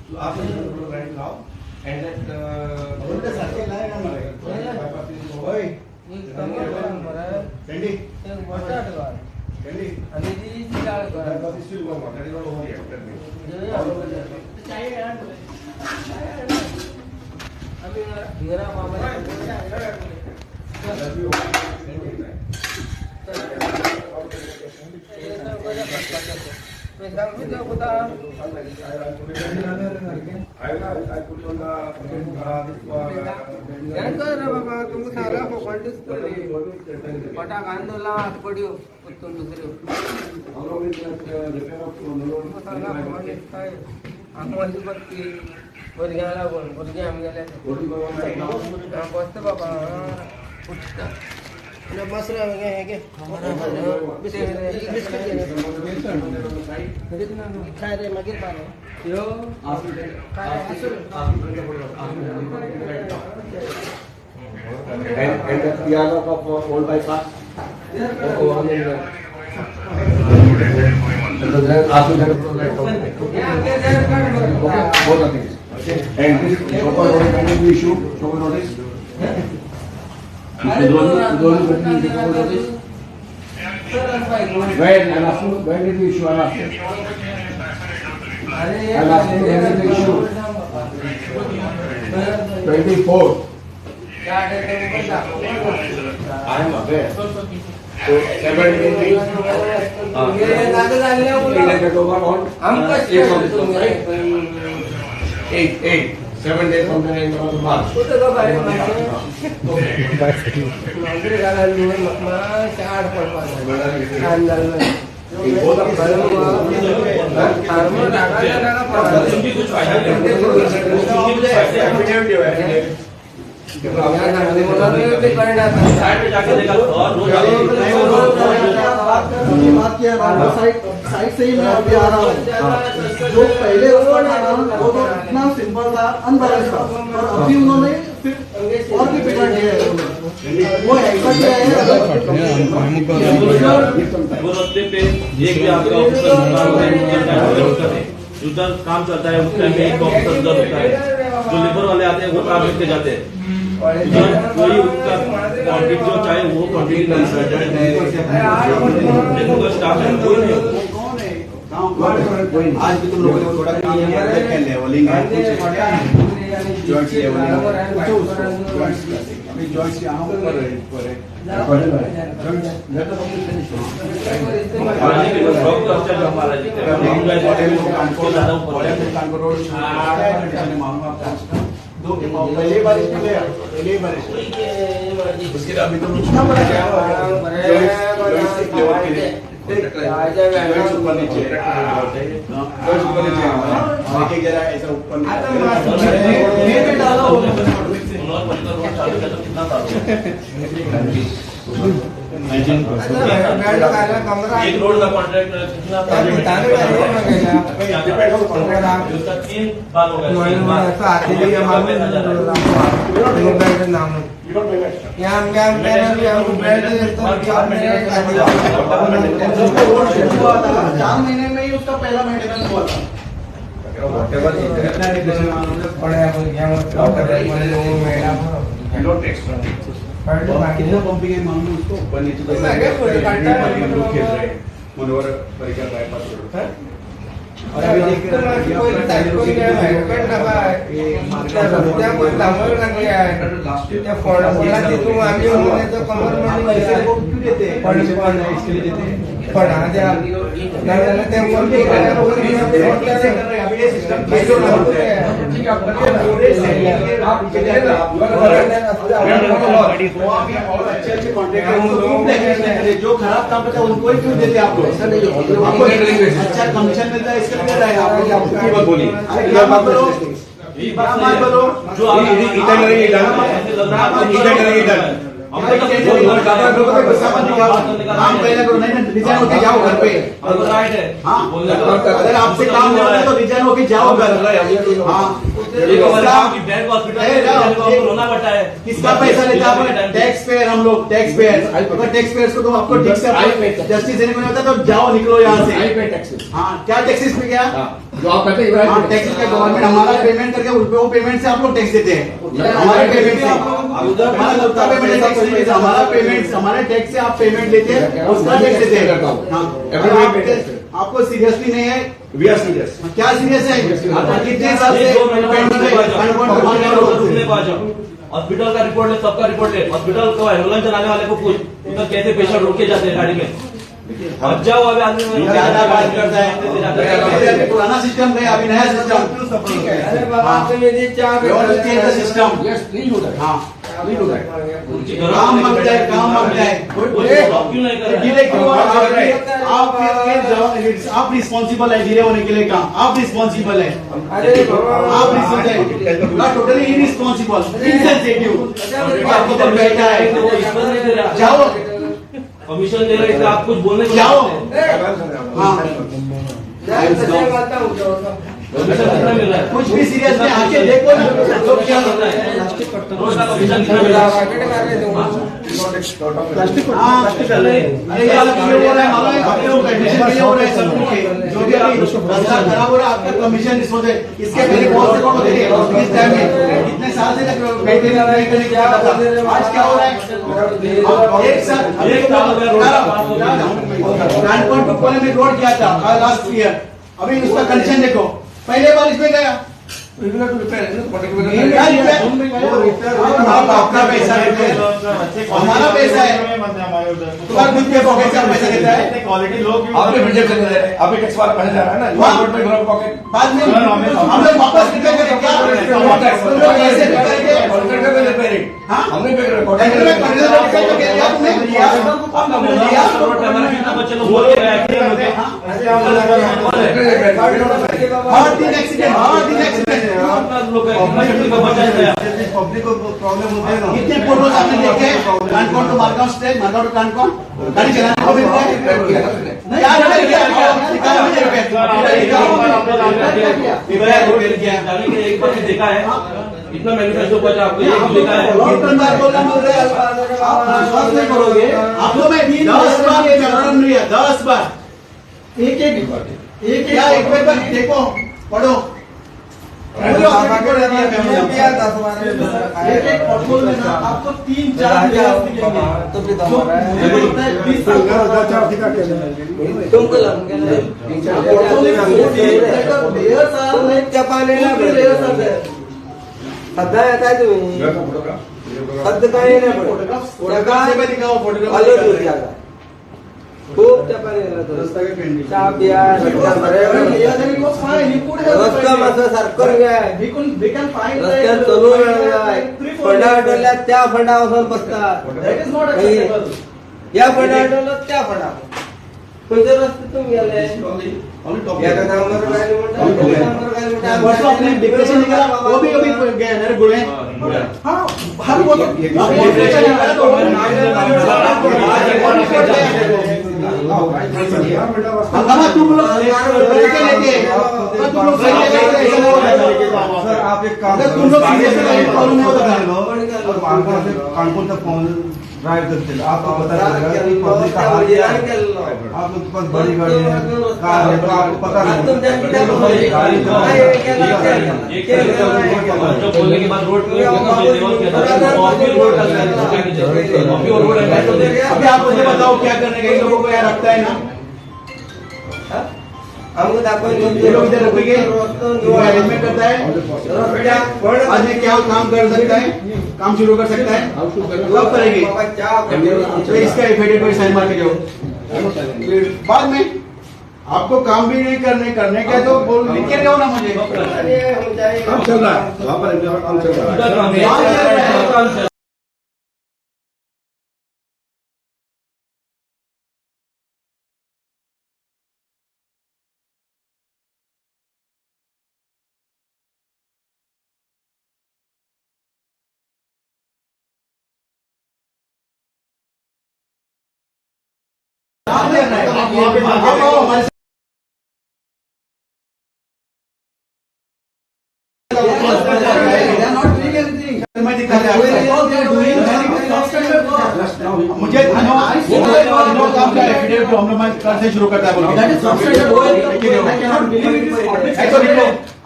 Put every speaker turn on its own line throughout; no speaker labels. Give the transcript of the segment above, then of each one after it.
To ask the road right now and that bypass is over. Sandy. Sandy. Bypass is still going on. That is not over yet. Tell me.
भुरग्यां लागून भुरगीं आमगेले बसता बाबा उठता बस रे हे घे बिस्कीट खाय रे मागीर पारो यो
And the dialogue of old bypass. Okay, both the things. And this proper notice when did we issue? Proper notice? Notice? When? I'm asking, when did we issue? I'm asking. I'm asking when did we issue? 24. I am aware. So 7 days. On 8, 7 days from the end of March.
बात किया side से ही मैं अभी आ रहा हूँ। जो पहले रास्ता था ना वो तो इतना सिंपल था, अनबैलेंस था, और अभी उन्होंने फिर और भी बिगड़ दिया है। वो ऐसा किया है
वो रास्ते पे एक भी आपका ऑफिसर उधर काम चलता है, उस टाइम में एक ऑफिसर उधर होता है, जो लेबर वाले आते हैं वो काम करके जाते हैं। उधर कोई उनका क्वान्टिटी जो चाहे वो क्वान्टिटी नहीं है, स्टाफ है कोई नहीं।
आज भी तुम लोगों ने थोड़ा काम किया है, लेवलिंग है, जॉइंट्स लेवलिंग पूछो उसको, जॉइंट्स अभी जॉइंट्स यहाँ ऊपर है, ऊपर है दो पहले बारिश में गया, पहले बारिश उसके अभी तो लेवल के लिए ऊपर नीचे ऊपर नीचे ऐसा ऊपर
एक रोड का कॉन्ट्रैक्ट कितना 3 बार हो गया।
4 महीने में ही उसका पहला मेंटेनेंस हुआ था।
कितना पंपिंग है मालूम है उसको, ऊपर नीचे हम लोग खेल रहे हैं मनोहर परिकर बाईपास रोड है। और अभी देख क्यों देते हैं इसके लिए देते हैं अच्छे अच्छे कॉन्ट्रैक्टर जो खराब काम करते हैं उनको ही क्यों देते आप लोग? आपको अच्छा कमीशन मिलता है इसके लिए रहा है आप लोग। बोलिए
जो
काम पहले करो, नहीं रिजाइन होके जाओ घर पे। हाँ, अगर आपसे काम नहीं होता तो रिजाइन होके जाओ घर। हाँ,
एक हमारे गांव की बैंक हॉस्पिटल रोना पड़ता है।
किसका पैसा लेता है? टैक्स पेयर, हम लोग टैक्स पेयर। अगर टैक्स पेयर को तो आपको ठीक से जस्टिस देने को नहीं होता तो जाओ निकलो यहाँ से।
I pay taxes.
हाँ, क्या टैक्सेस पे क्या
जो आप कहते हैं
टैक्सेस का गवर्नमेंट हमारा पेमेंट करके वो पेमेंट से आप लोग टैक्स देते हैं। हमारे पेमेंट से हमारा हमारा पेमेंट हमारे टैक्स से आप पेमेंट लेते हैं, उसका टैक्स देते हैं। आपको सीरियसली नहीं है।
We are serious.
क्या सीरियस है? कितने साल से
हॉस्पिटल का रिपोर्ट ले, सबका रिपोर्ट ले। हॉस्पिटल को एम्बुलेंस चलाने वाले को पूछ उधर कैसे पेशेंट रोके जाते हैं गाड़ी में। अब जाओ अभी आदमी
ज्यादा बात करता है। पुराना सिस्टम है, अभी नया सिस्टम। सिस्टम हाँ, काम मत जाए, काम मत जाए। डिले क्यों? आप रिस्पॉन्सिबल है डिले होने के लिए। काम आप रिस्पॉन्सिबल है, आप रिस्पॉन्सिबल, टोटली इरिस्पॉन्सिबल, इनसेंसिटिव। आपको तो बैठा है, जाओ
कमीशन दे रहे हैं, आप कुछ बोलने
जाओ। हाँ, कुछ भी सीरियस नहीं, आके देखो ना तो क्या होता है। अरे ये सब क्यों हो रहा है? कमीशन के लिए हो रहा है सब कुछ। जो भी अभी रास्ता खराब हो रहा है आपका कमीशन इस वजह। इसके पहले बहुत से लोग थे इस टाइम में, इतने साल से मेंटेन नहीं करने क्या था, आज क्या हो रहा है? एक साल कानपुर टू कोने में रोड किया था लास्ट ईयर, अभी उसका कंडीशन देखो। पहले बार इसमें गया आपका पैसा है, हमारा पैसा है, तुम्हारा खुद के पॉकेट से पैसा देता है।
क्वालिटी लोग आपके बजट से दे रहे हैं, आपके टैक्स वाला पैसा जा रहा है ना पॉकेट।
बाद में हम लोग वापस रिपेयर करें क्या? कैसे रिपेयर करेंगे?
हमने
हर दिन एक्सीडेंट, हर दिन एक्सीडेंट।
पब्लिक को प्रॉब्लम होता है ना।
कितने फोटोज आपने देखे? Canacona to Margao state, Margao to Canacona, गाड़ी चलाने को मिलता है क्या?
एक बार देखा है इतना मैन्युफैक्चर बचा आपको, ये देखा है।
आप विश्वास नहीं करोगे, आपको मैं 10 बार ये चरण लिया, 10 बार। एक एक एक एक पेपर देखो, पढ़ो। एक एक पॉटहोल में ना आपको 3-4 लेयर्स दिखेंगे।
सद्या येताय तुम्ही सद्या काय नाही खूप रस्तो सारको रस्त्यार चलूंक फंडा आठवल्या त्या फंडा वचून बसतात, ह्या फंडा आठवलो त्या फंडा खंयचे रस्ते तुमी गेले.
आपने डिप्रेशन निकाला, वो भी कभी गया मेरे गुड़े। हाँ, हर वो तुम लोग लेते, तुम लोग
सर आप एक काम
तुम लोग
कानपुर तक ड्राइव करते हैं, आपको पता चलेगा कि पब्लिक का हाल क्या है। आप लोग के पास बड़ी गाड़ी है, कार है, तो आपको पता नहीं।
बोलने के बाद रोड
अभी आप मुझे बताओ क्या करने का, इन लोगों को यार रखता है ना
हमको
ये लोग इधर रखेंगे, अरेंजमेंट करता है। आज में क्या काम कर सकता है, काम शुरू कर सकता है, कब करेंगे? तो इसका एफिडेविट पर साइन मार के जाओ। बाद में आपको काम भी नहीं करने करने का तो बोल लिख के जाओ ना मुझे।
काम चल रहा है वहाँ पर, काम चल रहा है।
आप आओ हमारे
they are doing मुझे काम का एफिडेविट जो हम लोग कल से शुरू करता है।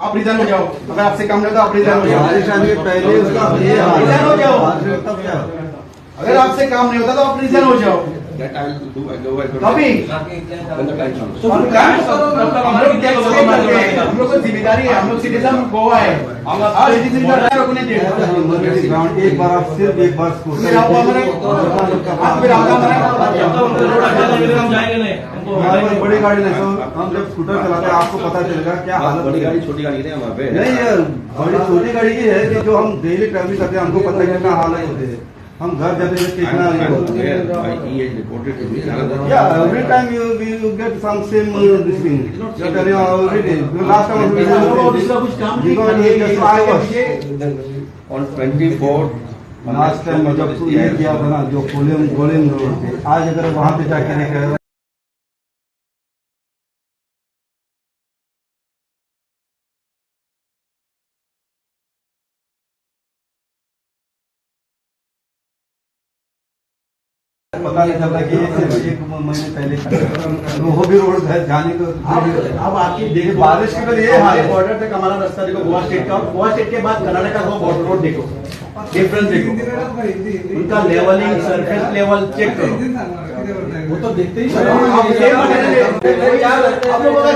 आप रिजाइन हो जाओ, अगर आपसे काम नहीं होता आप रिजाइन हो जाओ।
पहले
रिजाइन हो जाओ, अगर आपसे काम नहीं होता तो आप रिजाइन हो जाओ। कभी हम लोग को जिम्मेदारी है, हम लोग सिटीजन गोवा है, सिटीजन का राय रोकने दे।
एक बार आप सिर्फ एक बार बड़ी गाड़ी नहीं, हम जब स्कूटर चलाते हैं आपको पता चलेगा क्या हालत।
बड़ी गाड़ी छोटी गाड़ी नहीं वहाँ पे
नहीं, बड़ी छोटी गाड़ी की है कि जो हम डेली ट्रैवलिंग करते हैं हमको पता कितना हालत होती है। हम घर जाते हैं कितना every time you get some same this thing every day. Last time
on 24
last time जब ये किया था ना जो गोलेम गोलेम रोड पे, आज अगर वहाँ पे जाके देखे पता नहीं चल रहा कि ये सिर्फ एक महीने पहले वो भी रोड है जाने को।
अब आपकी देखो
बारिश के लिए
हमारे बॉर्डर तक हमारा रास्ता देखो गोवा स्टेट का, गोवा स्टेट के बाद कर्नाटका का बॉर्डर रोड देखो, डिफरेंस देखो, उनका लेवलिंग सरफेस लेवल चेक करो।
वो तो देखते ही
आप लोगों का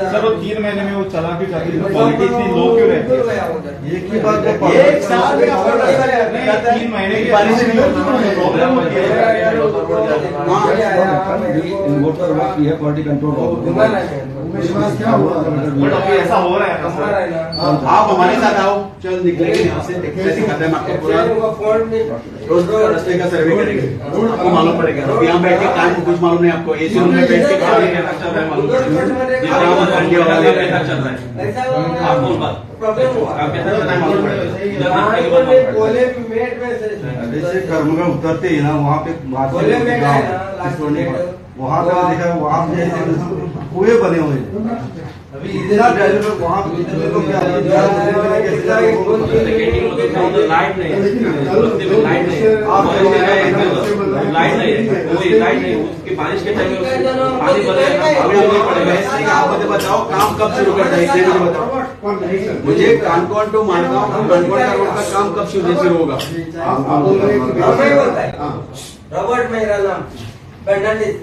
सर वो 3 महीने में वो चला क्यों जाती है? क्वालिटी इतनी लो क्यों रहती है?
एक ही बात,
एक साल में
3 महीने की बारिश में प्रॉब्लम होती है।
क्वालिटी कंट्रोल
ऐसा हो रहा है।
आप हमारे साथ आओ, चल निकलेंगे यहाँ से, दिखाते हैं आपको पूरा रोज रास्ते का सर्वे करेंगे, आपको मालूम पड़ेगा। यहाँ बैठ के काम कुछ मालूम नहीं आपको, एसी रूम में बैठ के काम कैसा चल रहा है मालूम पड़ेगा।
जैसे कर्मगढ़ उतरते ही ना वहाँ पे वहाँ पे देखा वहाँ पे कुएं बने हुए हैं। इतना ड्राइवर वहाँ
लाइट नहीं है, लाइट नहीं है, लाइट नहीं, उसकी बारिश के टाइम में पानी भरेगा।
आप मुझे बताओ काम कब शुरू करता है, इसलिए मुझे बताओ। मुझे कानकोन टू मालगांव कानकोन का रोड का काम कब शुरू होगा?
रॉबर्ट मेरा नाम फर्नांडिस।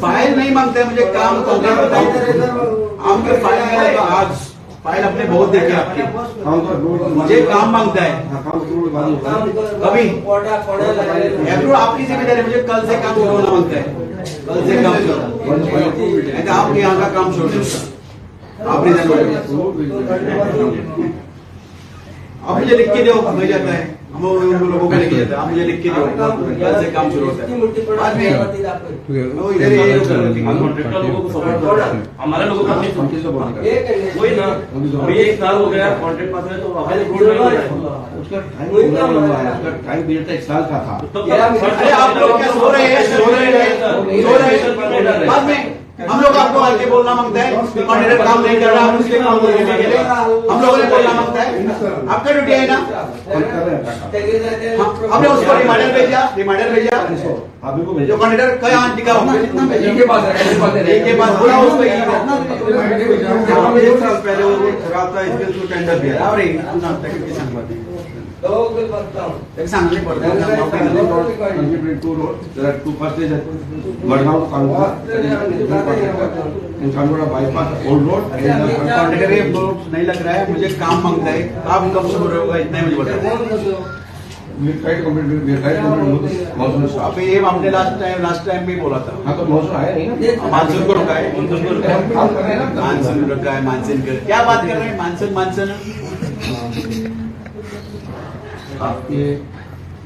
फाइल नहीं मांगते मुझे, काम कॉन्ट्रैक्ट बताओ। आपके फाइल है तो आज फाइल अपने बहुत देखे आपकी, मुझे काम मांगता है कभी अप्रूव आपकी जिम्मेदारी। मुझे कल से काम शुरू होना मांगता है, कल से काम शुरू होना, आप यहाँ का काम छोड़ दो, आप रिजाइन हो। आप मुझे लिख के दो, मिल जाता है, हम उन लोगों को लेके जाते हैं। आप मुझे लिख के दो कल से काम शुरू होता है।
हमारे लोगों का वही ना, अभी 1 साल हो गया कॉन्ट्रैक्ट पास है तो
उसका टाइम पीरियड 1 साल का था।
अरे आप लोग क्या सो रहे हैं? सो रहे हैं, सो रहे हैं। बाद में हम लोग आपको आके बोलना मांगता है कॉन्ट्रैक्टर काम नहीं कर रहा, आप उसके काम करने के लिए हम लोगों ने बोलना मांगता है। आपका ड्यूटी है ना, आपने उसको रिमाइंडर भेजा, रिमाइंडर भेजा जो कॉन्ट्रैक्टर कहाँ दिखाओ
के पास
के पास बोला उसको।
1 साल पहले वो रोड खराब था, इसलिए उसको टेंडर दिया।
कॉन्ट्रैक्टर नहीं लग रहा है, मुझे काम मांगता है, काम कब शुरू होगा इतना ही मुझे बताओ। ये हमने लास्ट टाइम भी बोला था।
हाँ तो मानसून आया नहीं ना,
मानसून को रुका है, मानसून रुका है, मानसून कर क्या बात कर रहे हैं, मानसून मानसून।
आपके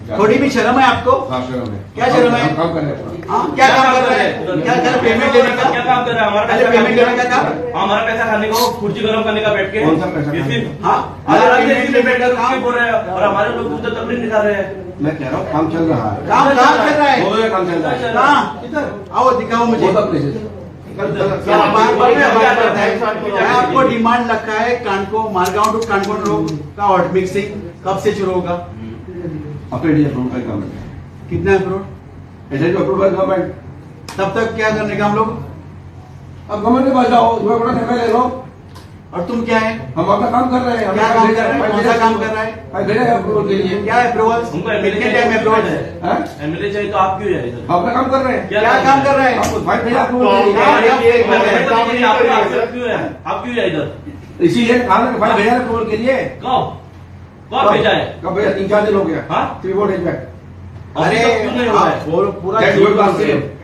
थोड़ी भी शर्म है आपको?
हाँ शर्म है।
क्या शर्म है?
काम कर रहे हैं।
हाँ क्या काम कर रहे हैं? क्या कर पेमेंट लेने का?
क्या काम कर रहे हैं? हमारा पैसा
पेमेंट लेने का काम,
हमारा पैसा खाने को, कुर्सी गर्म करने का बैठ के।
कौन सा पैसा?
हाँ
बोल रहे हैं और हमारे लोग उधर तकलीफ दिखा रहे हैं।
मैं कह रहा हूँ काम चल रहा है,
काम काम चल रहा है,
काम चल रहा है।
कहाँ? इधर आओ दिखाओ मुझे। आपको डिमांड रखा है कानको मारगांव टू कानकोन रोड का हॉट मिक्सिंग कब से शुरू होगा? कितना अप्रूव?
गवर्नमेंट।
तब तक क्या करने का हम लोग?
अब गवर्नमेंट के पास जाओ, लो।
और तुम क्या है?
हम अपना काम कर रहे हैं।
क्या काम कर रहे हैं? कौन सा काम कर रहा है?
अप्रूवल के लिए।
क्या अप्रूवल? कितने टाइम अप्रूवल है?
एमएलए चाहिए तो आप क्यों जाए?
हम अपना काम कर रहे हैं।
क्या काम कर रहे हैं?
आप क्यों जाए इधर?
इसीलिए फाइल भेजा अप्रूवल के लिए।
कब कब भेजा है?
कब भेजा? 3-4 दिन हो गया। 3-4 days back.
अरे पूरा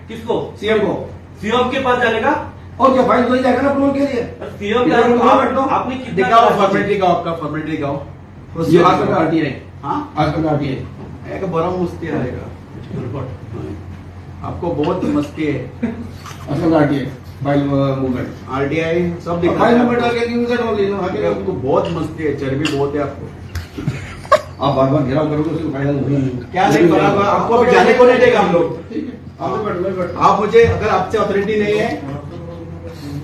किसको?
सीएम को।
सीएम के पास जाने का
और क्या फाइल तो जाएगा ना अप्रूवल के लिए।
सीएम आपने
दिखाओ, फॉर्मेलिटी दिखाओ, आपका फॉर्मेलिटी दिखाओ।
ये आज का आरटीआई।
हां,
आज का आरटीआई
एक बड़ा मस्ती रहेगा आपको, बहुत मस्ती है।
आज का आरटीआई फाइल मूवमेंट,
आरटीआई सब दिखा,
फाइल मूवमेंट करके यूजर ओनली ना।
आपको बहुत मस्ती है, चर्बी बहुत है आपको।
आप बार बार घेराव करोगे उसको फायदा नहीं।
क्या नहीं बराबर, आपको अभी जाने को नहीं देगा हम लोग।
ठीक है, आप
आप मुझे अगर आपसे अथॉरिटी नहीं है,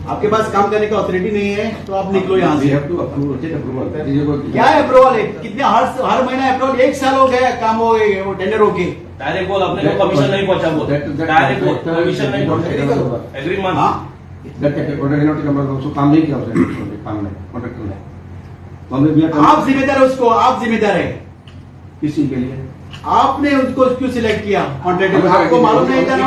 आपके पास काम करने का अथॉरिटी नहीं है, तो आप निकलो यहाँ से। क्या अप्रूवल है? कितने हर महीना अप्रूवल, 1 साल हो गया काम हो गए, वो टेंडर हो गए।
डायरेक्ट बोल, अपने को कमीशन नहीं पहुंचा, बोल डायरेक्ट बोल, कमीशन नहीं पहुंचा। एवरी मंथ
काम नहीं किया उसने, काम नहीं कॉन्ट्रैक्टर ने।
आप जिम्मेदार है उसको, आप जिम्मेदार है
किसी के लिए।
आपने उसको क्यों सिलेक्ट किया कॉन्ट्रैक्टर? आपको मालूम नहीं था ना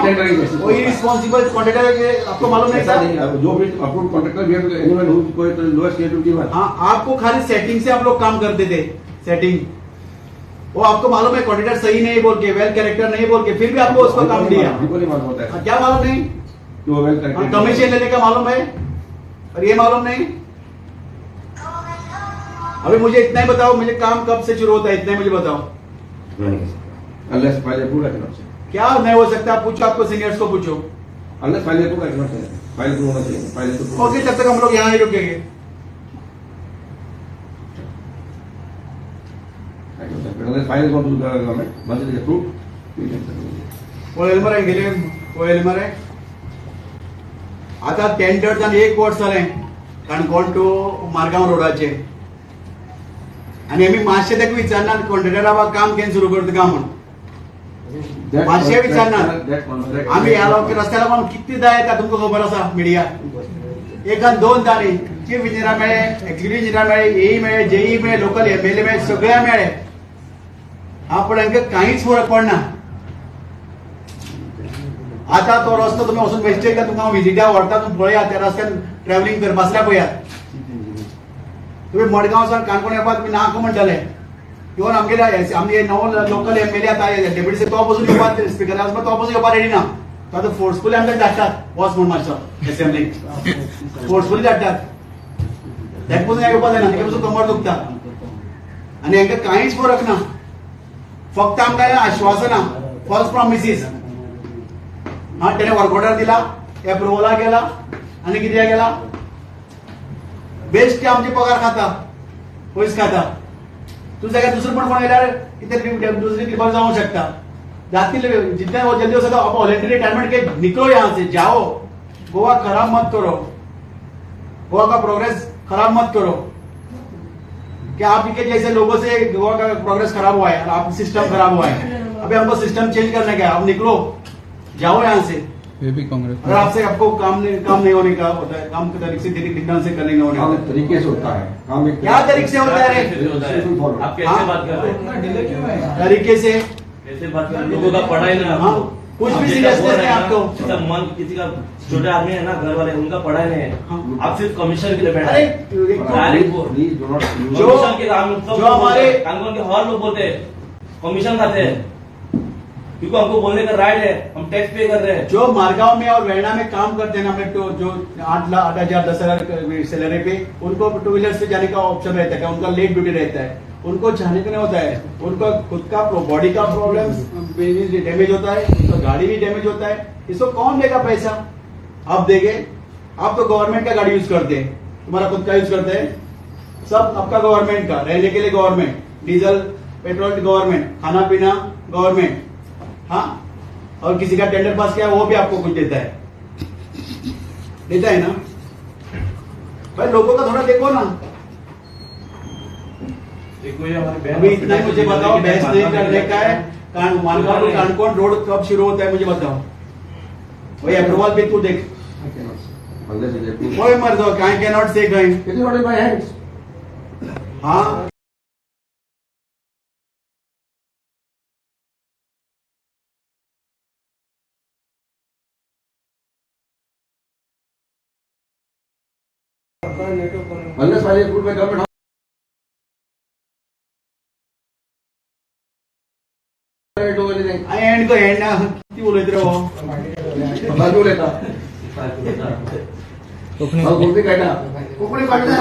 वही रिस्पांसिबल कॉन्ट्रैक्टर, आपको मालूम नहीं था?
जो भी अप्रूव्ड कॉन्ट्रैक्टर भी एनीवन who कोई तो लोएस्ट रेट टू गिवन।
हां, आपको खाली सेटिंग से आप लोग काम करते थे, सेटिंग वो आपको मालूम है कॉन्ट्रैक्टर सही नहीं बोल के, वेल कैरेक्टर नहीं बोल के, फिर भी आपको उसको काम दिया।
हमको नहीं मालूम होता है।
क्या मालूम नहीं?
कि वो वेल कैरेक्टर,
कमीशन लेने का मालूम है और ये मालूम नहीं। अभी मुझे इतना ही बताओ, मुझे काम कब से शुरू होता है, इतना ही मुझे बताओ।
Unless file approve I cannot say।
क्या नहीं हो सकता? पूछो, आपको सीनियर्स को पूछो।
Unless file approve I cannot say। File approve होना चाहिए, फाइल अप्रूव।
ओके, तब तक हम लोग यहाँ ही रुकेंगे।
Unless file goes to the government, once it is approved, we can settle.
पळयलें मरे गेले, पळयलें मरे। आतां टेंडर जावन 1 वर्स जालें काणकोण टू मारगांव रोडाचें, आनी आमी मातशें ताका विचारना कॉन्ट्रॅक्टरा काम केन्ना सुरू करता काय म्हूण, मातशें विचारना। आमी ह्या लोक रस्त्यार लागून कितले येता तुमकां खबर आसा। मिडिया 1 आणि 2 न्ही, चीफ इंजिनियर मेळ्ळे, एक्झिक्युटीव इंजिनियर मेळ्ळे, एई मेळ्ळे, जेई मेळ्ळे, लोकल एमएलए मेळ्ळे, सगळ्या मेळ्ळे। हा, पण हांकां कांयच फरक पडना। आतां तो रस्तो तुमी वचून बेश्टे एकदां तुमकां हांव विजिटा व्हरता, तुमी पळयात त्या रस्त्यान ट्रॅव्हलिंग कर बसल्या पळयात। तुम्ही मडगांव सावन काणकोण येवपाक तुमी नाका म्हणटाले। इवन आमगेले आमगे नवो लोकल एमएलए आतां डेप्युटी तो पसून येवपाक, स्पिकर आसा तो पसून येवपाक रेडी ना। तो आतां फोर्सफुली आमकां धाडटात वच म्हूण मातसो एसेंब्लीक फोर्सफुली धाडटात। ताका पसून येवपाक जायना, ताका पसून कमर दुखता आनी हांकां कांयच फरक ना। फक्त आमकां आश्वासनां, फॉल्स प्रॉमिसीस। हा, तेणे वर्क ऑर्डर दिला, एप्रुवला गेला आनी कित्याक गेला, बेस्ट आमचे पगार खाता, पयस खाता। तूं जाग्यार दुसरो पण कोण येयल्यार कितें दुसरी क्लिपार जावंक शकता। जातले जितने वो जल्दी हो सकता आप वॉलेंटरी रिटायरमेंट के निकलो यहाँ से, जाओ। गोवा खराब मत करो, गोवा का प्रोग्रेस खराब मत करो। क्या आपके जैसे लोगों से गोवा का प्रोग्रेस खराब हुआ है, आप सिस्टम खराब हुआ है। अभी हमको सिस्टम चेंज करने का है, आप निकलो, जाओ यहाँ से।
कांग्रेस
अगर आपसे आपको काम नहीं होने का होता है, काम तरीके से ढंग से करने का होने
काम तरीके से होता है काम, एक
क्या तरीके से होता है?
आप कैसे बात कर रहे हैं?
तरीके से
कैसे बात कर रहे हैं? लोगों का पढ़ा ही नहीं,
हाँ, कुछ भी सीरियसनेस नहीं आपको।
मन किसी का छोटे आदमी है ना, घर वाले उनका पढ़ा ही नहीं है। आप सिर्फ कमीशन के लिए बैठे हैं। जो
हमारे
कानून के हर लोग बोलते हैं कमीशन खाते हैं, क्योंकि हमको बोलने का राइट है, हम टैक्स पे कर रहे हैं।
जो मारगांव में और वेरना में काम करते हैं ना, अपने तो जो 8 लाख 8 हजार 10 हजार सैलरी पे, उनको टू व्हीलर से जाने का ऑप्शन रहता है, उनका लेट ड्यूटी रहता है, उनको जाने का नहीं होता है। उनका खुद का बॉडी का प्रॉब्लम डैमेज होता है, उनका गाड़ी भी डैमेज होता है। इसको कौन देगा पैसा? आप देंगे? आप तो गवर्नमेंट का गाड़ी यूज करते हैं, तुम्हारा खुद का यूज करते हैं, सब आपका गवर्नमेंट का, रहने के लिए गवर्नमेंट, डीजल पेट्रोल गवर्नमेंट, खाना पीना गवर्नमेंट, हाँ, और किसी का टेंडर पास किया वो भी आपको कुछ देता है। देता है ना भाई, लोगों का थोड़ा देखो ना।
देखो ये हमारी बहन,
अभी इतना ही मुझे बताओ, बहस नहीं करने का है। मानगांव टू काणकोण रोड कब शुरू होता है मुझे बताओ। वही अप्रूवल भी तू देख, कोई मर दो I can not से कहीं। हाँ
Unless file approved by government. Do anything.
I end को एंड ना किती उलयत रे हो
बाजू उलयता
कोकणी
कोकणी कळटा
कोकणी कळटा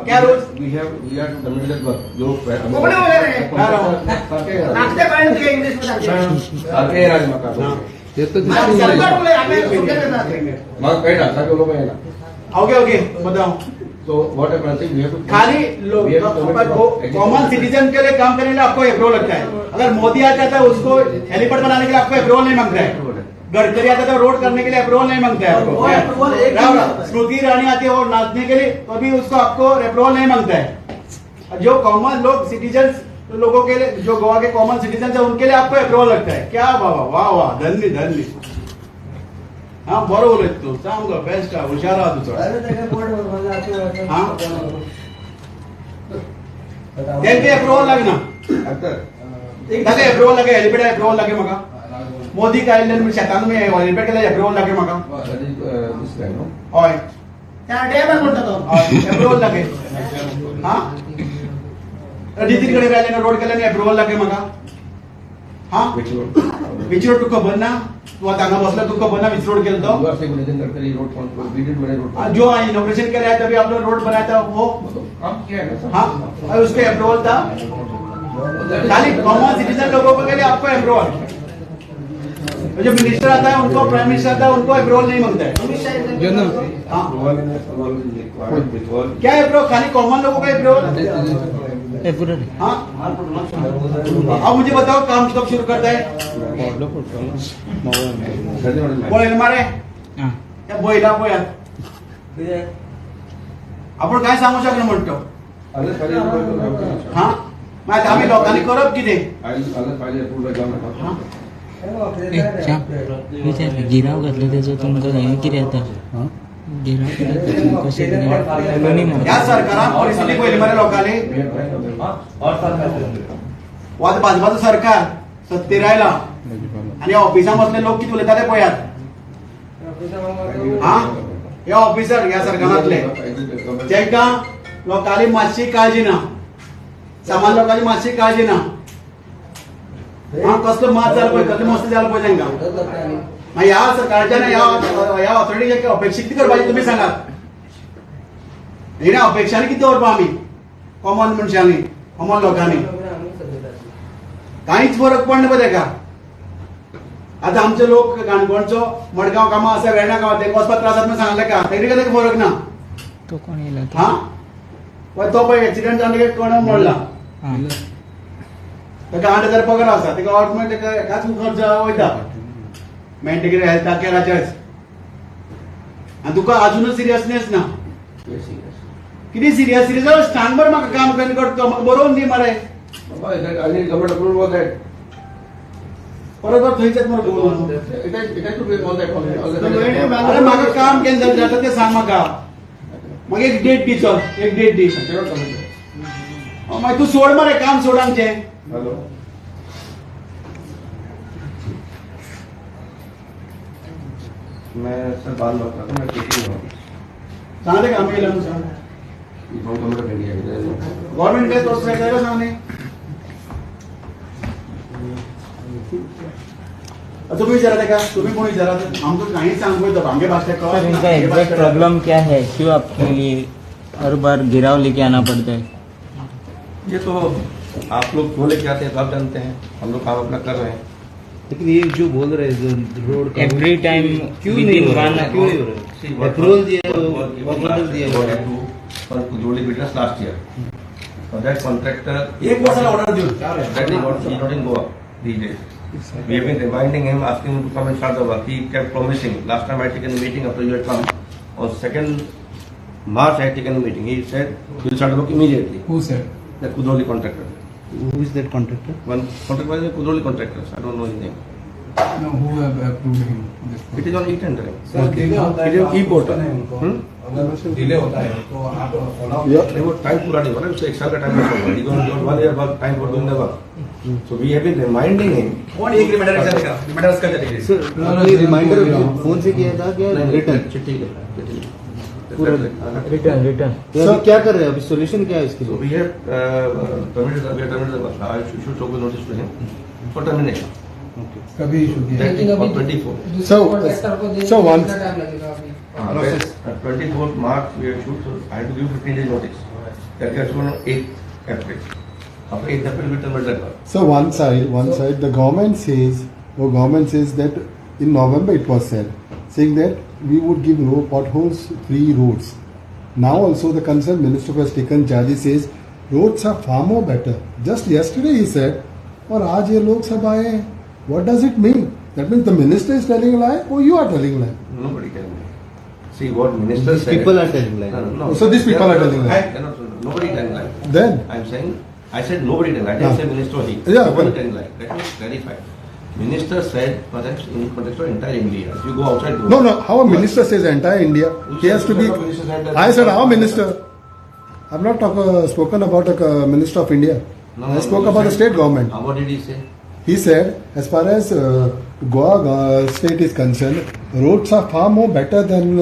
क्या रोज
we have we are to submit that work जो
कोकणी उलय रे नाचते पाहिजे तुझ्या इंग्लिश मध्ये
सारखे राज म्हाका
ते तर
म्हाका कळटा सारखे उलोवपाक येना.
ओके ओके बताओ.
So what happens we have to
खाली कॉमन सिटीजन के लिए काम करने के लिए आपको अप्रूवल लगता है। अगर मोदी आता है उसको हेलीपैड बनाने के लिए आपको अप्रूवल नहीं मांगता है, गडकरी आता है रोड करने के लिए अप्रूवल नहीं मांगता है आपको, स्मृति ईरानी आती है और नाचने के लिए तो भी उसको आपको अप्रूवल नहीं मांगता है। जो कॉमन लोग सिटीजन लोगों के लिए, जो गोवा के कॉमन सिटीजन है उनके लिए आपको अप्रूवल लगता है। क्या बाबा, वाह वाह, धन्य धन्य। हाँ बरो उलयत तूं, सामको बेस्ट हुशार आहा तूं चड। हाँ तेंका अप्रूवल लागना, ताका अप्रूवल लागे, हेलिपॅड अप्रूवल लागे म्हाका। मोदी काय आयिल्ल्यान शेतान हेलिपॅड केल्यार अप्रूवल लागे म्हाका। हय अप्रूवल लागे। हाँ नितीन गडकरी आयले रोड केल्यान अप्रूवल लागे म्हाका। हाँ which road तुका खबर ना, तू आतां हांगा बसला तुका खबर ना which road केलो तो? जो इनॉग्रेशन केला है तभी आपने रोड बनाया था वो
काम किया है ना।
हाँ और उसके अप्रूवल था। खाली कॉमन सिटीजन लोगों के लिए आपको अप्रूवल, जो मिनिस्टर आता है उनको, प्राइम मिनिस्टर आता है उनको अप्रूवल नहीं मांगता है। हाँ क्या अप्रूवल, खाली कॉमन लोगों का अप्रूवल। हाँ अब मुझे बताओ काम कब शुरू करता है? पळयलें मरे पळयला पळयात आपण काय सांगू शकना म्हणतो। हा मागीर आमी लोकांनी करप कितें?
गिराव घातलो तेजो तुमकां हें कितें जाता?
ह्या सरकारान परिस्थिती पळयली मरे लोकांनी। आतां भाजपाचो सरकार सत्तेर आयला आनी ऑफिसान बसले लोक कितें उलयता ते पळयात। हा हे ऑफिसर ह्या सरकारांतले तांकां लोकांली मातशी काळजी ना, सामान्य लोकांची मातशी काळजी ना। हा कसलो मात जालो पळय, कसलो मस्त जालो पळय तांकां। मागीर ह्या सरकारच्यान ह्या ऑथॉरिटीच्या अपेक्षा कितें करपाची तुमी सांगात? हेणे अपेक्षांनी कितें दवरपा आमी कॉमन मनशांनी, कॉमन लोकांनी? कांयच फरक पडना पळय तेका। आतां आमचे लोक काणकोणचो मडगांव कामां आसा, वेर्णा गांवां तेंका वचपाक त्रास जाता म्हणून सांगलें का, तेणी काय फरक ना। हा पळय तो पळय एक्सिडंट जावन कोण मोडला, ताका 8,000 पगार आसा, ताका ऑटोमॅटीक ताका एकाच खर्च वयता मेंटेन हेल्थ केराचेच। आनी तुका अजुनूय सिरियसनेस ना। कितें सिरियस सिरियस सांग बरें म्हाका, काम केन्ना करता म्हाका बरोवन दी मरे। परत परत थंयच मरे। अरे म्हाका काम केन्ना जाता तें सांग म्हाका, मागीर एक डेट दी, चल एक डेट दी। मागीर तूं सोड मरे काम, सोड आमचें।
मैं सर बाद में बताता हूँ, मैं टीचिंग हूँ।
सांगले काम केलं सांग गव्हर्नमेंट काय तोच काय सांगणे। तुम्ही विचारा का, तुम्ही कोण विचारा? आमकां कांयच सांगू येता आमगे भाशे।
सर इनका एग्जैक्ट प्रॉब्लम क्या है, क्यों आपके लिए हर बार घेराव लेके आना पड़ता है?
ये तो आप लोग क्यों लेके आते हैं तो आप जानते हैं, हम लोग काम अपना कर रहे हैं।
लेकिन ये जो बोल रहे हैं जो रोड का
एवरी टाइम
क्यों नहीं हो रहा है, क्यों नहीं हो रहा है? अप्रूवल दिया है,
जोड़ी business last year that contractor
एक वर्षाला ऑर्डर देऊन
that is not in Goa.
these days. We have been reminding him, asking him to come and start the work. He kept promising. Last time I had taken a meeting after you had come. On 2nd March I had taken a meeting. He said he will start the work immediately.
Who said?
The Kudroli contractor.
Who is that contractor?
One contractor was the Kudroli contractors. I don't know his name.
No, who have approved him? This
It is on e-tendering.
Sir,
It is on e-portal.
अगर delay होता है तो आप follow
Yeah.
वो time पूरा नहीं हो रहा है, उससे एक साल का टाइम बचा हुआ है. He got 1 year work time for doing the work. So we have been reminding him.
कोण एक रिमाइंडर विचारता रिमाइंडर करता
सर, आपने रिमाइंडर फोन से किया था क्या रिटर्न?
चिट्ठी लिखा, चिट्ठी लिखा.
पूरा
रिटर्न रिटर्न.
तो अभी क्या कर रहे हैं, अभी सोल्यूशन क्या है इसके
So
लिए?
we have terminated the work. I should show the notice to him for termination.
कभी इशू किया?
That is for 24.
So one
At 24th March we have issued, so I have to give 15 days notice. That gets on 8th April. After 8th April we terminate that work.
So one side, the government says, that in November it was said, saying that we would give no potholes free roads. Now also the concerned minister who has taken charge, he says roads are far more better. Just yesterday he said, और आज ये लोग सब आए हैं. What does it mean? That means the minister is telling a lie or you are telling a lie?
Nobody telling lie. See what minister
These
said.
people are telling lie.
No.
So these people are telling lie.
Nobody telling lie.
Then
I am saying, I said nobody telling lie. I didn't say minister or he.
Yeah,
nobody
well.
telling lie. Let me clarify. Minister said perhaps in context of entire India. If you go outside Goa.
No. How a minister says entire India,
You
he has to be.
Minister said that-
I said our minister. I've not spoken about a minister of India.
No,
I spoke
you
about the
said-
state government.
What did he say?
He said, as far as Goa state is concerned, roads are far more better than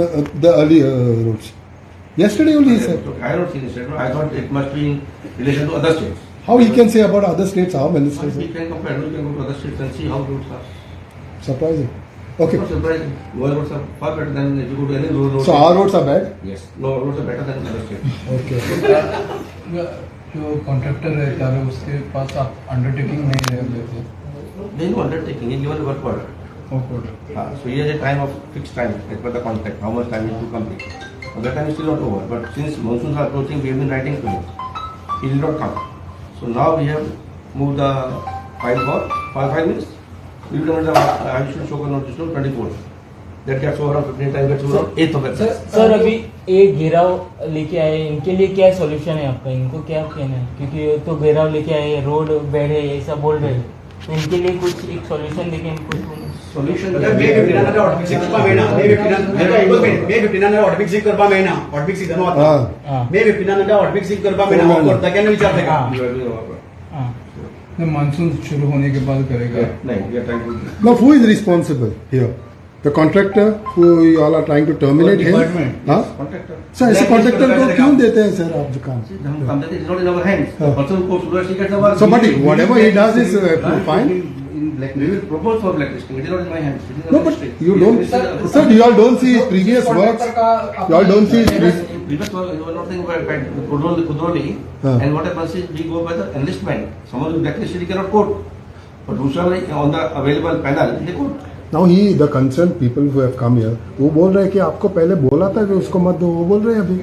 the earlier roads. Yesterday only he said.
I don't see this statement. I thought it must be in relation to other states.
How he can say about other states, our ministers?
We can compare. We can go to other states and see how roads are.
Surprising. Okay.
Not surprising. Goa roads are far better than if you go to any road.
So our roads are bad?
Yes. No, roads are better than other states.
Okay.
जो contractor रहता है उसके pass आप undertaking नहीं लेते?
There is no undertaking. He given a work order.
Work order.
So he has a time of fixed time as per the contract, how much time is to complete. But that time is still not over. But since monsoons are approaching, we have been writing to him. He did not come. So now we have moved the file for 5 minutes. We will the I should show notice to 24th. That gets over on 15 time gets over on 8th of April.
Sir अभी एक घेराव लेके आए, इनके लिए क्या solution है आपका? इनको क्या कहना है? क्योंकि ये तो घेराव लेके आए, रोड बैठे ऐसा बोल रहे हैं, तो इनके लिए कुछ एक सॉल्यूशन देके इनको
सोल्यूशन
मे 15 हॉटमिक्सिंग करपा मेळना, मे 15 हॉटमिक्सिंग करपा मेळना, हॉटमिक्स सीजन वता, मे 15 हॉटमिक्सिंग करपा मेळना, करता केन्ना विचार ताका?
मानसून शुरू होने के बाद करेगा.
नहीं,
Now who is responsible here? The contractor who you all are trying to terminate him? Huh?
Contractor.
Sir, ऐसे contractor को क्यों देते हैं सर आप दुकान?
हम काम देते, it's not in our hands. The person who goes to he gets the work.
So but whatever he does is fine.
We will propose for blacklisting. It is not in my hands. It is
no, but you don't. Sir, you all don't see his previous works. You all don't see his
previous work. You are not thinking about Kudroli. And what happens is we go by the enlistment. Someone who blacklisted, he cannot quote. But whosoever on the available panel, they quote.
Now he, the concerned people who have come here, वो बोल रहे हैं कि आपको पहले बोला था कि उसको मत दो, वो बोल रहे हैं अभी.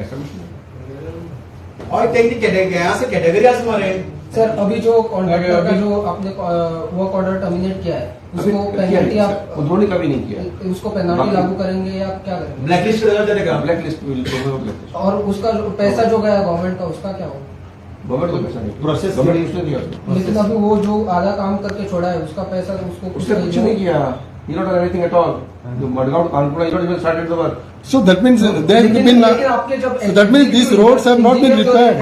और कैटेगरी आसा मरे.
सर अभी जो कॉन्ट्रैक्टर का जो आपने वर्क ऑर्डर टर्मिनेट किया है उसको पेनल्टी आप
कुदरोली का भी नहीं किया,
उसको पेनल्टी लागू करेंगे या क्या करेंगे?
ब्लैकलिस्ट करेगा,
ब्लैकलिस्ट will blacklist.
और उसका पैसा जो गया गवर्नमेंट का उसका क्या होगा?
गवर्नमेंट को पैसा नहीं, प्रोसेस गवर्नमेंट उसने दिया,
लेकिन अभी वो जो आधा काम करके छोड़ा है उसका पैसा उसको
उसने कुछ नहीं किया. He not done anything at all. The Madgaon Kanpur, he not even started the work.
So that means there have been. So that means these roads have not been repaired.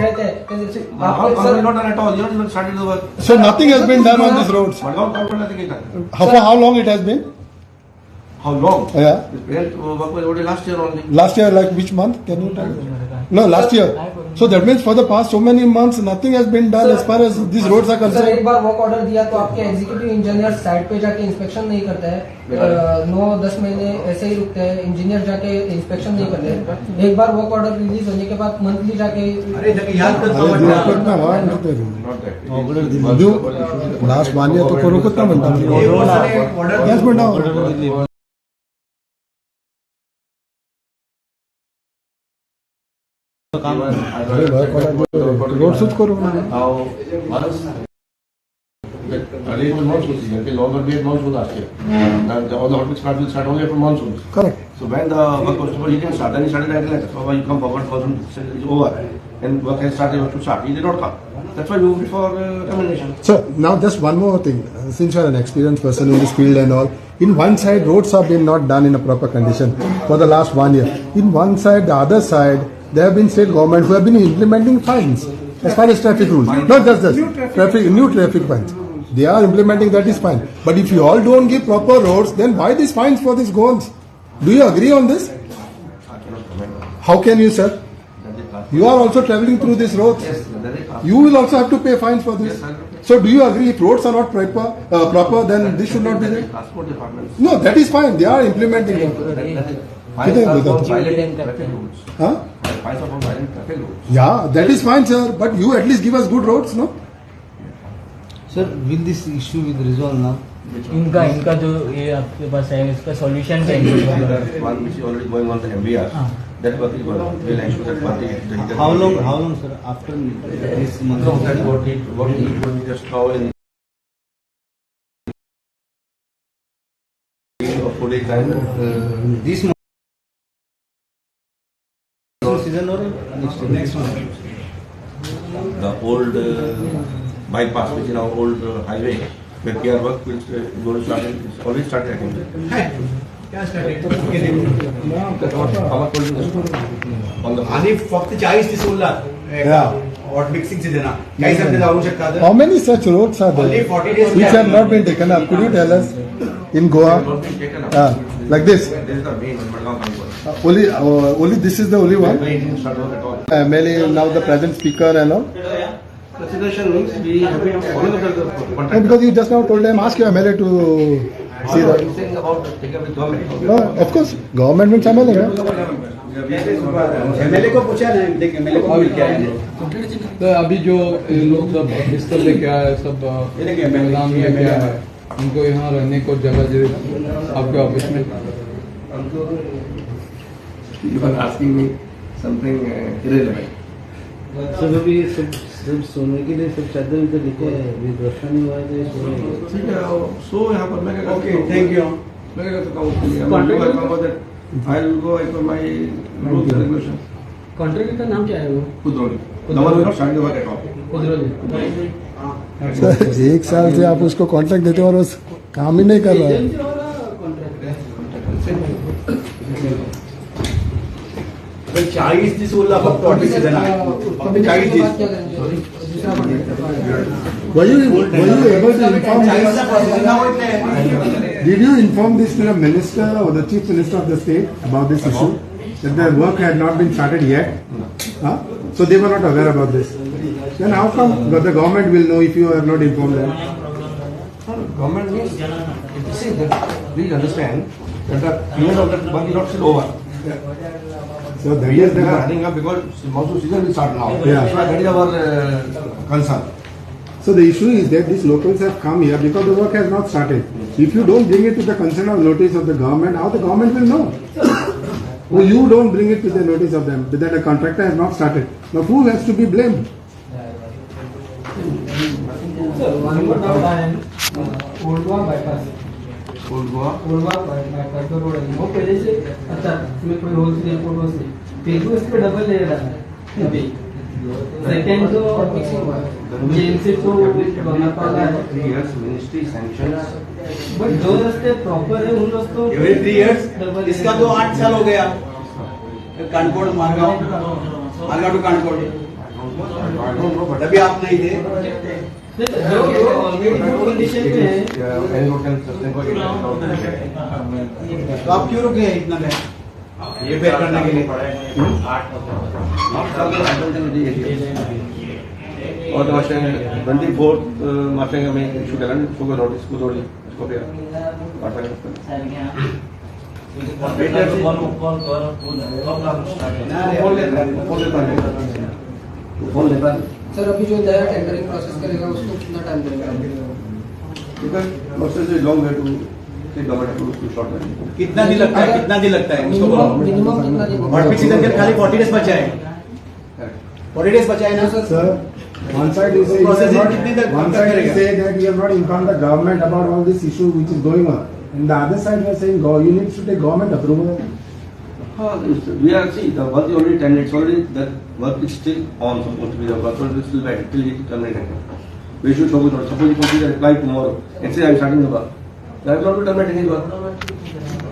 Madgaon not done at all. He not even started the work.
So nothing has been done on these roads.
Madgaon Kanpur nothing is done.
How for how long it has been?
How long?
Yeah.
This present work was already last year only.
Last year, like which month? Can you tell? No, last year. So that means for the past so many months nothing has been done as far as these roads are concerned.
Sir एक bar work order दिया तो आपके executive engineer site pay जाके inspection नहीं करते हैं, 9-10 महीने ऐसे ही रुकते हैं, इंजीनियर जाके इंस्पेक्शन नहीं करते। एक बार वर्क ऑर्डर रिलीज होने के बाद मंथली जाके
लास्ट 1 year तो करू कुत्ता म्हणता म्हणता. रोड सुच करू ना.
Earlier it was monsoon season. Till November we had monsoon last year. Now all the hot mix plants will start only after monsoons.
Correct.
So when the work was supposed, he didn't start. Then he started writing letters. So why you come forward, monsoon is over, and work has started to start. He did not come. That's why we moved for termination.
So now just one more thing. Since you are an experienced person in this field and all, in one side roads have been not done in a proper condition for the last 1 year. In one side, the other side, there have been state government who have been implementing fines as far as traffic rules. Not just this, new traffic fines. They are implementing, that is fine. But if you all don't give proper roads, then why these fines for these goals? Do you agree on this?
I cannot comment on.
How can you, sir? You are also traveling through these roads.
Yes,
you will also have to pay fines for this.
Yes,
so do you agree if roads are not proper, then this should not be there?
Transport department.
No, that is fine. They are implementing it.
Fines are for violating traffic rules.
Huh?
Fines are for violating traffic rules.
Yeah, that is fine, sir. But you at least give us good roads, no?
Sir, will this issue be resolved now?
इनका जो ये आपके pass है इसका solution चाहिए.
One which is already going on the MVR. That work is going on. We'll ensure that one thing.
How long, sir? After this month?
No, that's what he told me just now in 3 or 4 days time.
This month season or next month?
The old bypass, which is our old highway, where PR work will go to start. It's already started, I think.
आणि फक्त 40 दीस उरला hot mixing season काही सध्या जाऊ शकतात.
How many such roads are there
Only 40 days
which have not been taken up? Could you tell us in Goa? Like this.
This is the main Madgaon.
Only this is the only one. MLA now the present speaker and all.
Consideration means we have been following up the contract.
Because you just now told them, ask your MLA to see that.
I'm saying about taking up with government.
No, of course, government means MLA.
MLA को पूछा नहीं, देख MLA को मिल K आए.
तो अभी जो लोग सब बिस्तर लेके आए, सब मैदान लेके आए, उनको यहाँ रहने को जगह दे आपके ऑफिस में.
You are asking me something irrelevant.
सब अभी सब सोने के लिए सब चादर उधर लेके आए, अभी रास्ता नहीं हुआ है तो ये सोने.
ठीक है, सो यहाँ पर मैं क्या करता हूँ?
Okay, thank you.
मैं क्या करता हूँ? I will go as per my rules and regulations.
Contractor का नाम क्या है वो?
Kudroli. The one who not started the work at all.
Kudroli.
Sir, 1 साल से आप उसको कॉन्ट्रैक्ट देते हो और उस काम ही नहीं कर रहा है.
40 दीस उरला फक्त हॉट मिक्स सीजन फक्त 40 दीस.
Were you able to inform this? Did you inform this to the minister or the chief minister of the state about this issue? That the work had not been started yet? Huh? So they were not aware about this. Then how come the government will know if you have not informed them?
Government means, see, please understand that the period of that work is not still over.
Yeah. So
the years they are running up because monsoon season will start now.
Yeah.
So that is our concern.
So the issue is that these locals have come here because the work has not started. If you don't bring it to the concern of notice of the government, how the government will know? Well, you don't bring it to the notice of them that the contractor has not started. Now who has to be blamed?
Sir, one more doubt I am. Old Goa bypass.
Old Goa
bypass जो road है वो पहले से अच्छा उसमें कोई holes नहीं, पोटहोल्स नहीं, फिर भी उस पर डबल लेयर डाला है अभी. सेकेंड जो JMC two बनापाला Hai,
3 years ministry sanctions,
but जो रास्ते प्रॉपर है उन रास्तों
एवरी 3 इयर्स इसका तो 8 साल हो गया. कानकोड मारगांव, मारगांव टू कानकोड तभी आप नहीं थे.
जो ऑलरेडी गुड कंडीशन में है
तो आप क्यों रुके हैं इतना टाइम ये फेयर करने के लिए?
8 साल और 24 मार्च में इशू केला नी नोटीस कुदोली फोन लेता.
सर अभी जो नया टेंडरिंग प्रोसेस करेगा उसको कितना टाइम देगा?
Because process is long way to take government to short time.
कितना दिन लगता है? कितना दिन लगता है उसको बोलो.
मिनिमम कितना दिन?
हॉट मिक्स सीजन के खाली 40 डेज बचा है. 40 डेज बचा है ना
sir? One side you say one side you say that you have not informed the government about all this issue which is going on, and the other side you are saying you need to take government approval.
We are see the work is already terminated. It's already the work is still on. Supposed to be the work is still valid till it terminated. We should suppose you complete the reply tomorrow and say I am starting the work. That is not to terminate any work.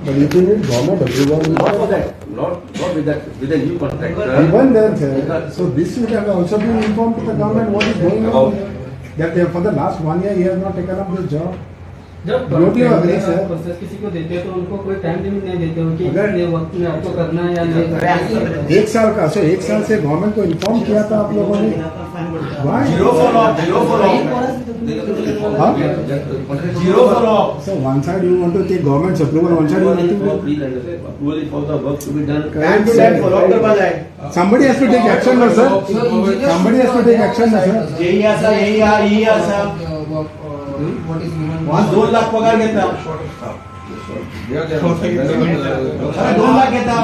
But if you need government approval,
not for that, not with that, with a new contractor.
Even then, sir, so this should have also been informed to the government what is going on. That they, for the last 1 year he has not taken up this job.
जब process किसी को देते हैं तो उनको कोई time limit नहीं देते हो कि इतने वक्त में आपको करना है या नहीं।
1 साल का, सो 1 साल से गवर्नमेंट को इन्फॉर्म किया था आप लोगों ने।
Zero follow up, zero follow up, zero follow up.
So one side you want to take government's approval, one side you want to
approval for the work to be done.
Time to time follow up करवा जाए।
Somebody has to take action ना sir, somebody has to take action ना sir.
यही आसा, यही यही आसा। वहाँ 2 लाख पगार घेता, 2 लाख घेता,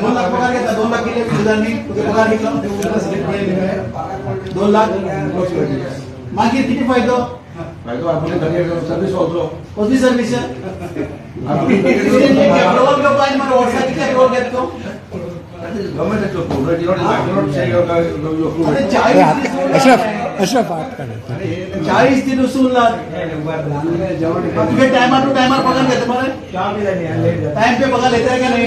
2 लाख पगार घेता, 2 लाख केले सुधारणी तुझे पगार घेतला 2 लाख मागीर किती फायदो?
फायदो आपण सर्व्हिस ऑल्सो
कसली सर्व्हिस? अप्रुव्हल घेवपा आनी मागीर वर्साक कितले अप्रुव्हल घेता तो?
अशरफ
40 दिन उरला तुझे टाइम टू टाइम पगार घेता मरे, टाइम पे पगार लेता है क्या नहीं?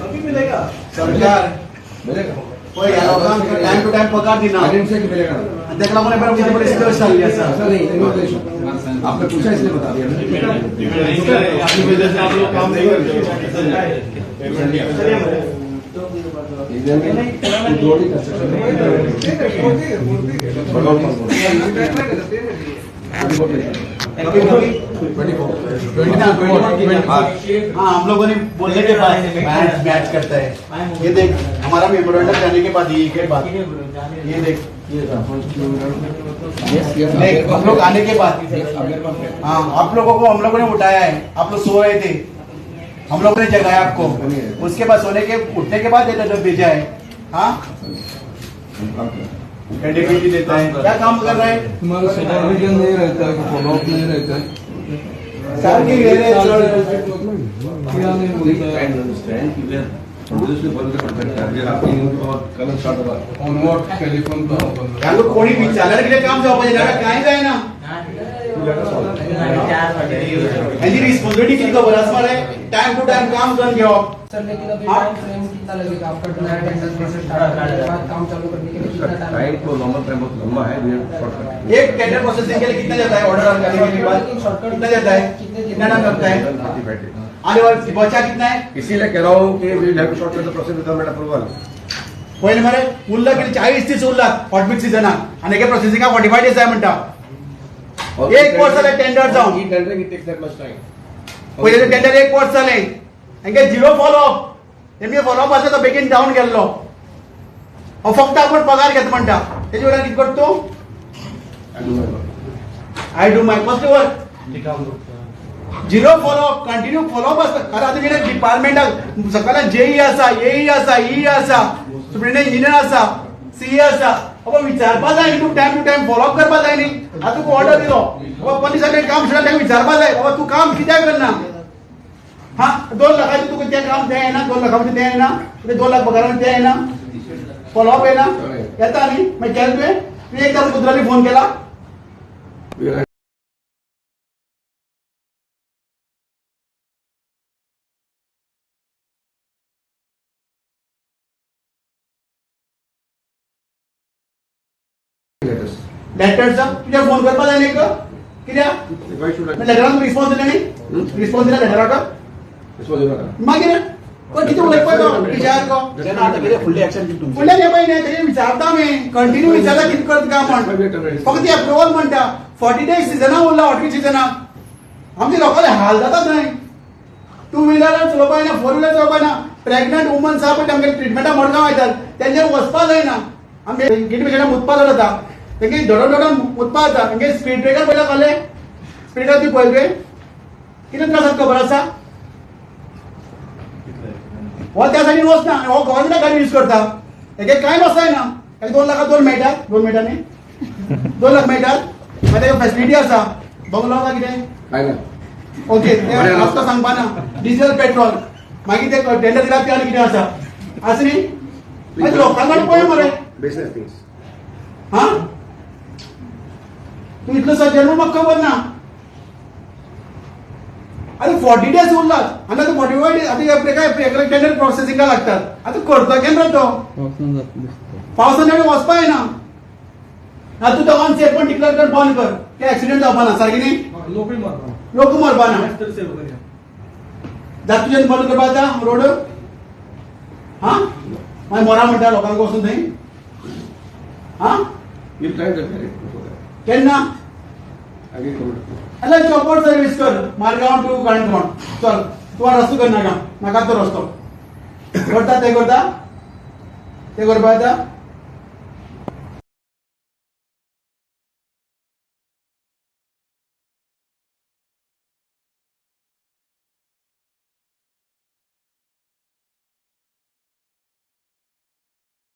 अभी मिलेगा सरकार टाइम टू टाइम पगार दिना। ताका लागून परिस्थिती चालली आसा।
आपने पूछा इसलिए बता दिया।
हाँ, हम लोगों ने बोलने के बाद मैच मैच करता है। ये देख हमारा मेमोरेंडम जाने के बाद ये के बाद ये देख, देख हम लोग आने के बाद, हाँ आप लोगों को हम लोगों ने उठाया है, आप लोग सो रहे थे, हम लोगों ने जगाया आपको, उसके बाद सोने के उठने के बाद ये लेटर भेजा है। हाँ क्रेडिबिलिटी देता है, क्या काम कर रहा है?
तुम्हारा सुपरविजन नहीं रहता है, फॉलोअप नहीं रहता है।
सर की
क्या नहीं बोलता है।
कोणी विचारल्यार कितें काम जावपाचें जाल्यार कांय जायना। हेजी रिस्पॉन्सिबिलिटी कितें खबर आसा मरे, टायम टू टायम काम करून घेवप।
सर लेकिन अभी टाइम फ्रेम कितना लगेगा आपका नया टेंडर प्रोसेस स्टार्ट करने के बाद काम चालू करने के लिए कितना टाइम?
टाइम तो नॉर्मल टाइम बहुत लंबा है, शॉर्टकट
एक टेंडर प्रोसेसिंग के लिए कितना जाता है? ऑर्डर आने के बाद कितना जाता है, कितना टाइम लगता है? आने वाले बचा कितना है?
इसीलिए कह रहा हूँ कि we have to shortcut the process with government approval.
पयलें मरे उरला कितें 40 दीस उरला हॉटमिक्स सिजनाक आनी एके प्रोसेसिंगाक 45 दीस जाय म्हणटा। एक वर्स जालें टेंडर जावन, पयलें टेंडर 1 वर्स जालें, हांगे झिरो फॉलोअप, तेमगे फॉलोअप आसा तो बेगीन जावन गेल्लो। हो फक्त आपूण पगार घेता म्हणटा, तेजे वयल्यान कितें करता तूं? I do my कसलें work? Zero follow up, continue follow up आसता। कारण आतां कितें डिपार्टमेंटाक सकाळच्यान जेई आसा, एई आसा, ई आसा, सुप्रिंटेंडेंट इंजिनियर आसा, सीए आसा, बाबा विचारपा जाय न्ही, तूं टायम टू टायम फॉलोअप करपा जाय न्ही। आतां तुका ऑर्डर दिलो बाबा 15 दिसांनी काम सुरू, तांकां विचारपा जाय बाबा तूं काम कित्याक करना? हाँ 2 लाखाचें तुका तें काम तें येना, 2 लाखां तें येना, तुका 2 लाख पगारान तें येना, फॉलोअप येना, येता न्ही। मागीर केलें तुवें? तुवें एकदां कुत्रांनी फोन केला? लेटर्स तुझ्या फोन करपा जाय न्ही कित्याक लेटराक रिस्पॉन्स दिले न्ही? रिस्पॉन्स दिला लेटराक? मागीर कोण कितें उलयता तो विचार को फुडलें घेवपा न्ही, तेजेर विचारता आमी कंटिन्यू विचारता कितें करता काम म्हण। फक्त एप्रुवल म्हणटा 40 डेज सिजना उरला, हॉटवीक सिजनाक आमचे लोकांले हाल जातात न्हय। 2 व्हिलर चलोवपा येना, 4 व्हिलर चलोवपा येना, प्रेग्नंट वुमन्स आहा पळय तांकां ट्रिटमेंटाक मडगांव वयतात तेंच्यानी वचपा जायना। आमगे किडनी पेशंटाक मुतपा जाता, तेंगे धडोन धडोन मुतपा जाता, तेंगे स्पीड ब्रेकर पयला घाले, स्पीड ब्रेकर ती पळयले कितें त्रास जाता खबर आसा? हो त्या सायडीन वचना, हो गव्हर्मेंटा गाडी यूज करता। एक कांय लॉस जायना. एक 2 लाखां 2 मेळटा, 2 मेळटा न्ही, 2 लाख मेळटात. मागीर तेका फेसिलिटी आसा, बंगलो काय कितें, ओके ते रस्तो सांगपा ना, डिझल पेट्रोल, मागीर ते टेंडर दिला ते आनी कितें आसा आसा न्ही. मागीर लोकांक पळय मरे हा, तूं इतलो सज्जन म्हाका खबर ना. आतां 40 डेज उरलात आनी आतां 45 डेज, आतां काय टेंडर प्रोसेसिंगा लागतात. आतां करता केन्ना तो पावसान वचपा येना. आतां तूं तो अनसेफ पण डिक्लेअर कर, बंद कर, ते एक्सिडेंट जावपा ना सारकें न्ही, लोक मरपा ना. जात तुज्यान बंद करपा जाता रोड. हा मागीर मरा म्हणटा लोकांक वचून थंय. हा केन्ना अरे चॉपर सर्वीस कर, मारगांव टू काणकोण, चल तुका रस्तो करनाका, नाका तो रस्तो करता, ते करता, ते करपा येता.